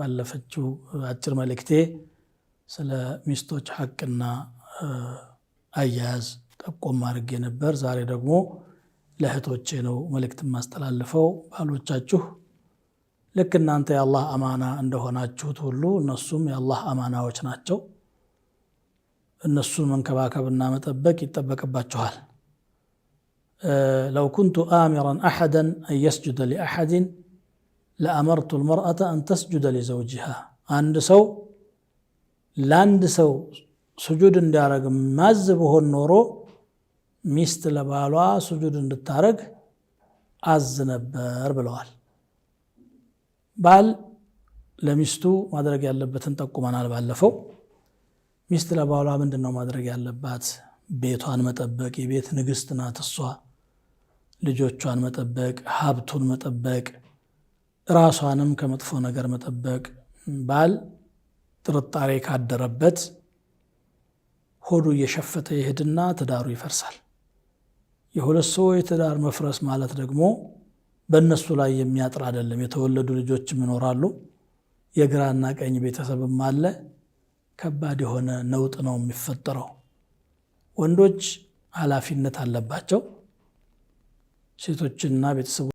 ባለፈችው አጭር መልእክቴ ስለ ሚስቶች ሐቅና አያያዝ ጠቆም አድርጌ ነበር። ዛሬ ደግሞ ለእህቶቼ ነው መልእክት የማስተላልፈው። ባሎቻችሁ ልክ እናንተ የአላህ አማና እንደሆናችሁት ሁሉ እነሱም የአላህ አማናዎች ናቸው። እነሱን መንከባከብና መጠበቅ ይጠበቅባችኋል። لو كنت آمرا أحدا أن يسجد لأحد لأمرت المرأة أن تسجد لزوجها። አንድ ሰው ለአንድ ሰው ስጁድ እንዲያደርግ ማዝ ብሆን ኖሮ ሚስት ለባሏ ስጁድ እንድታረግ አዝ ነበር ብለዋል። ባል ለሚስቱ ማድረግ ያለበትን ጠቁመናል ባለፈው። ሚስት ለባሏ ምንድን ነው ማድረግ ያለባት? ቤቷን መጠበቅ፣ የቤት ንግስት ናት እሷ። ልጆቿን መጠበቅ፣ ሀብቱን መጠበቅ፣ ራሷንም ከመጥፎ ነገር መጠበቅ። ባል ጥርጣሬ ካደረበት ሆዱ እየሸፈተ ይሄድና ትዳሩ ይፈርሳል። የሁለት ሰዎች የትዳር መፍረስ ማለት ደግሞ በእነሱ ላይ የሚያጥር አይደለም። የተወለዱ ልጆችም ይኖራሉ፣ የግራና ቀኝ ቤተሰብም አለ። ከባድ የሆነ ነውጥ ነው የሚፈጠረው። ወንዶች ኃላፊነት አለባቸው። ሴቶችና ቤተሰቦ